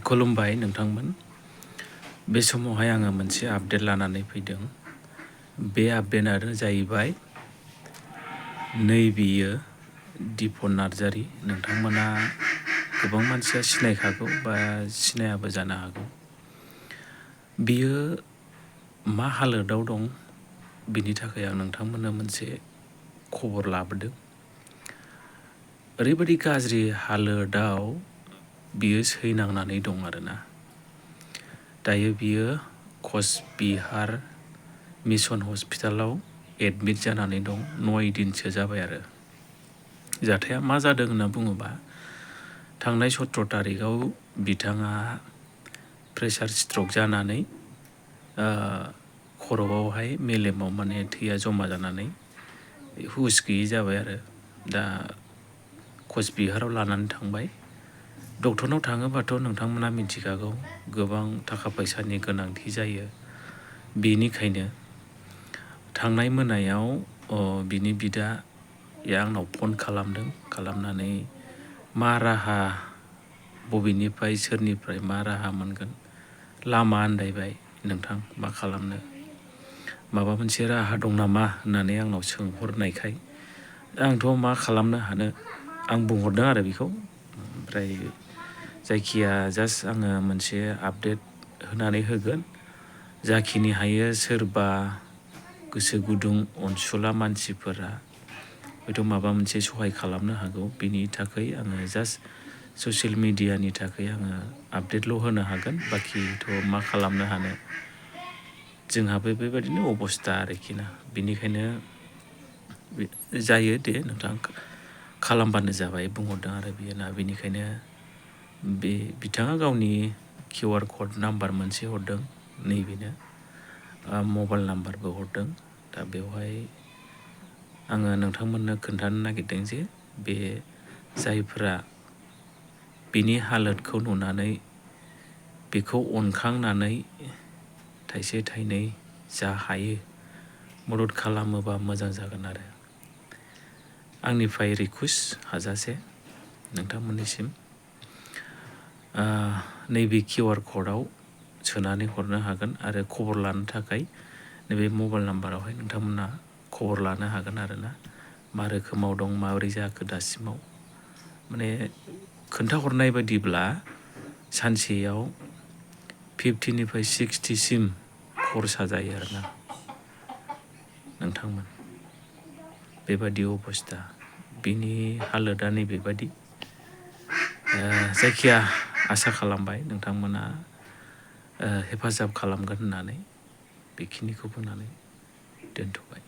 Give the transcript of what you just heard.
खुलुमबाय नोंथांमोन। बे समावहाय आङो मोनसे आपडेट लानानै फैदों। बे आपडेटआनो जाहैबाय नैबेयो दिपन नार्जारी। नोंथांमोना गोबां मानसिया सिनायखागौ बा सिनायाबो जानो हागौ। बियो मा हालोदाव दं बिनि थाखाय आं नोंथांमोननो मोनसे खबर लाबोदों। ओरैबायदि गाज्रि हालोदाव बियो सैनांनानै दं आरोना। दायो बियो कचबिहार मिसन हस्पिटालाव एडमिट जानानै दं। 9 दिनसो जाबाय आरो। जाथाया मा जादों होनना बुङोबा, थांनाय 17 तारिखआव बिथाङा प्रेसार स्ट्रक जानानै खर'आवहाय मेलेमाव माने थैया जमा जानानै हुस गैयै जाबाय आरो। दा कचबिहाराव लानानै थांबाय। डक्टरनाव थाङोबाथ' नोंथांमोना मिथिखागौ गोबां थाखा फैसानि गोनांथि जायो। बेनिखायनो थांनाय मोनायाव बिनि बिदाया आंनाव फन खालामदों। खालामनानै मा राहा, बबेनिफ्राय सोरनिफ्राय मा राहा मोनगोन, लामा आन्दायबाय नोंथां मा खालामनो, माबा मोनसे राहा दं नामा होननानै आंनाव सोंहरनायखाय आंथ' मा खालामनो हानो आं बुंहरदों आरो बेखौ। ओमफ्राय जायखिया जास्ट आङो मोनसे आपडेट होनानै होगोन। जाखिनि हायो सोरबा गोसो गुदुं अनसुला मानसिफोरा हयथ' माबा मोनसे सहाय खालामनो हागौ। बिनि थाखाय आङो जास्ट ससियेल मिडियानि थाखाय आङो आपडेटल' होनो हागोन। बाखिथ' मा खालामनो हानो, जोंहाबो बेबायदिनो अबस्था आरोखि ना। बेनिखायनो जायो दे नोंथां खालामबानो जाबाय बुंहरदों आरो बियो ना। बेनिखायनो बिथाङा गावनि QR क'ड नाम्बार मोनसे हरदों, नैबेनो मबाइल नाम्बारबो हरदों। दा बेवहाय आङो नोंथांमोननो खोन्थानो नागिरदों जे बे जायफोरा बिनि हालोदखौ नुनानै बेखौ अनखांनानै थाइसे थाइनै जा हायो मदद खालामोबा मोजां जागोन आरो। आंनिफ्राय रिकुवेस्ट हाजासे नोंथांमोननिसिम नैबे QR क'डआव सोनानै हरनो हागोन आरो खबर लानो थाखाय नैबे मबाइल नाम्बारावहाय नोंथांमोना खबर लानो हागोन आरोना। मा रोखोमाव दं, माबोरै जाखो दासिमाव, माने खोन्थाहरनाय बायदिब्ला सानसेयाव 50निफ्राय 60सिम खरसा जायो आरोना नोंथांमोन। बेबादि अबस्था, बिनि हालोदा नैबेबादि। जायखिया आसा खालामबाय नोंथांमोना हेफाजाब खालामगोन होननानै। बेखिनिखौ बुंनानै दोनथ'बाय।